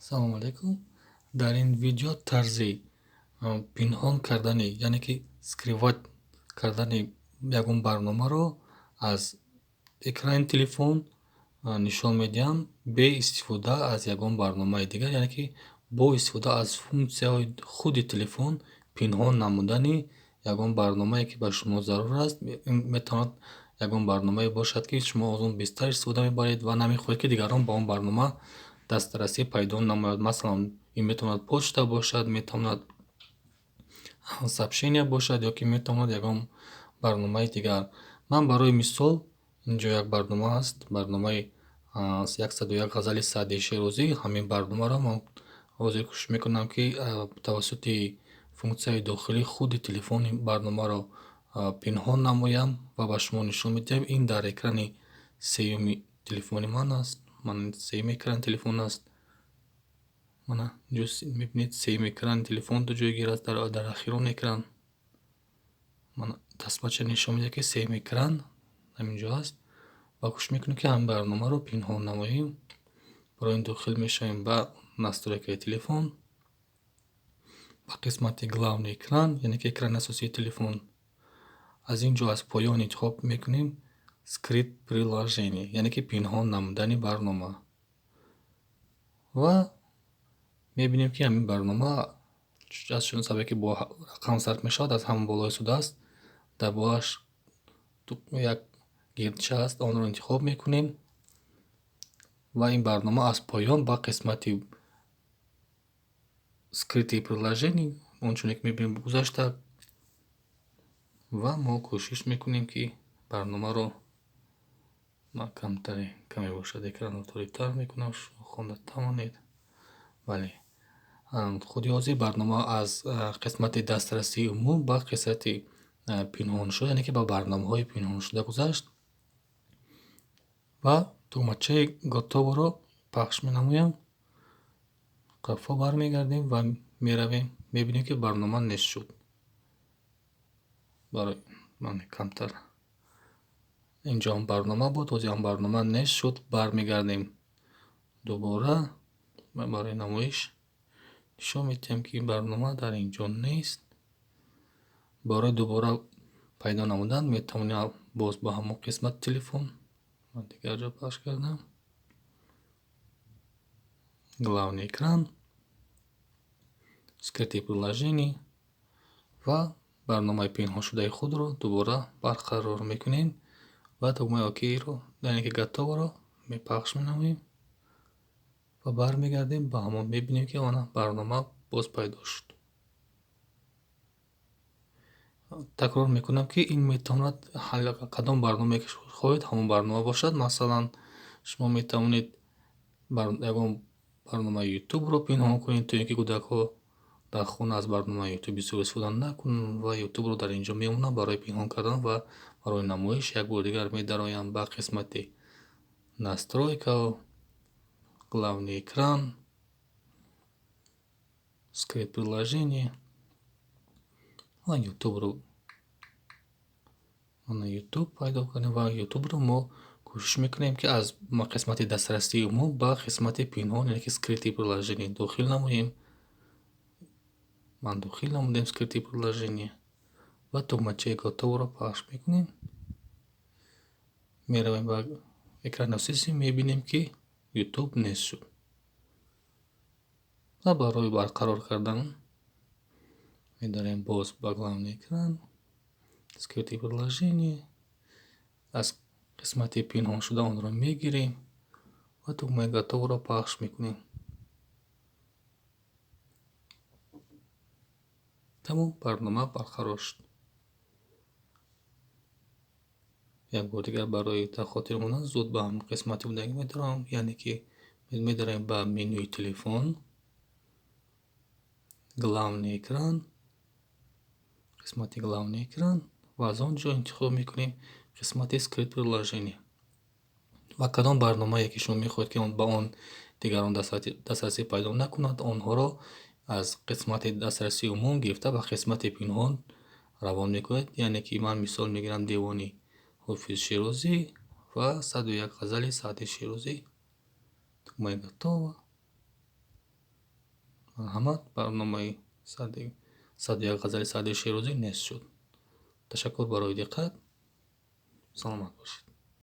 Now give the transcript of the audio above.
Салом алейкум. Дар ин видео тарзи пинҳон кардани, яъне ки скрывать кардани ягон барномаро аз экрани телефон нишон медиҳам бе истифода аз ягон барномаи дигар, яъне ки бо истифода аз функсияҳои худи телефон пинҳон намудани ягон барномае, ки ба шумо зарур аст. Метавонад ягон барномае бошад, ки шумо аз он бештар истифода мебаред ва намехоҳед, ки дигарон ба он барнома дастрасӣ пайдо намояд. Масалан, ин метавонад почта бошад, метавонад сообщения бошад ё ки метавонад ягон барномаи дигар. Ман барои мисол инҷо як барнома аст, барномаи 101 ғазали Саъдии Шерозӣ. Ҳамин барномаро ман ҳозир кӯшиш мекунам, ки тавассути функсияи дохилии худи телефон ин барномаро пинҳон намоям ва ба шумо нишон медиҳам. Ин дар экрани сеюми телефони ман аст. Ман сеюми экрани телефон аст. Мана инҷо мебинед, сеюми экрани телефон ҷойгир аст, дар ахирон экран. Мана тасмача нишон медиҳад, ки сеюми экран ҳаминҷо аст ва кӯшиш мекунем, ки ҳамин барномаро пинҳон намоем. Барои ин дохил мешавем ба настройкаи телефон, ба қисмати главный экран, яъне ки экрани асосии телефон. Аз ин ҷо аз поён интихоб мекунем скрыть приложение, яъне ки пинҳон намудани барнома, ва мебинем, ки ҳамин барнома аз чун сабабе ки бо рақам сарф мешавад, аз ҳамон болои истодааст. Дар болоаш як гирдча аст, онро интихоб мекунем ва ин барнома аз поён ба қисмати скрытые приложения, ончуне ки мебинем, гузашта ва мо кӯшиш мекунем, ки барномаро ман камтаре каме бошад, экранро торитар мекунам, шумо хонда тавонед. Бале, худи ҳозир барнома аз қисмати дастрасии умум ба қисмати пинҳоншуда, яъне ки ба барномаҳои пинҳоншуда гузашт ва тугмачаи готово-ро пахш менамоям. Қафо бармегардем ва меравем, мебинем, ки барнома нест шуд. Барои ман камтар инҷо ҳам барнома буд, ҳозир ҳам барнома нест шуд. Бармегардем дубора, барои намоиш нишон медиҳем, ки барнома дар инҷо нест. Барои дубора пайдо намудан метавонем боз ба ҳамон қисмати телефон, ман дигар ҷо пахш кардам, главный экран, скрытые приложения ва барномаи пинҳоншудаи худро дубора барқарор мекунем ва тугмаи окейро, яъне ки готово-ро мепахш менамоем ва бармегардем ба ҳамон, мебинем, ки она барнома боз пайдо шуд. Такрор мекунам, ки ин метавонад кадом барномае ки хоҳед, ҳамон барнома бошад. Масалан, шумо метавонед ягон барномаи ютубро пинҳон кунед, то ин ки кӯдакҳо дар хона аз барномаи ютуб бисёр истифода накунанд ва ютубро дар инҷо мемонанд барои пинҳон кардан. Ва барои намоиш як бори дигар медароям ба қисмати настройка, главный экран, скрыть приложение ва ютубро, мана ютуб пайдо кардем ва ютубро мо кӯшиш мекунем, ки аз қисмати дастрасии умум ба қисмати пинҳон, яъне ки скрытые приложение дохил намоем. Ман дохил намудем скрытые приложение ва тугмачаи готово-ро пахш мекунем. Меравем ба экрани асосӣ, мебинем, ки ютуб нест шуд ва барои барқарор кардан медарем боз ба главный экран, скрытые приложение, аз қисмати пинҳоншуда онро мегирем ва тугмаи готово-ро пахш мекунем. Тамом, барнома барқарор шуд. Як бор дигар барои дар хотир мондан зуд ба ҳамин қисмати будагӣ медарам, яъне ки медароем ба менюи телефон, главный экран, қисмати главный экран ва аз он ҷо интихоб мекунем қисмати скрыть приложение ва кадом барномае, ки шумо мехоҳед, ки ба он дигарон дастрасӣ пайдо накунад, онҳоро аз қисмати дастрасии умум гирифта ба қисмати пинҳон равон мекунед. Яъне ки ман мисол мегирам девони Ҳофиз Шерозӣ ва 101 ғазали Саъдии Шерозӣ. Тугмаи готово. Марҳамат, барномаи 101 ғазали Саъдии Шерозӣ нест шуд. Ташаккур барои диққат, саломат бошед.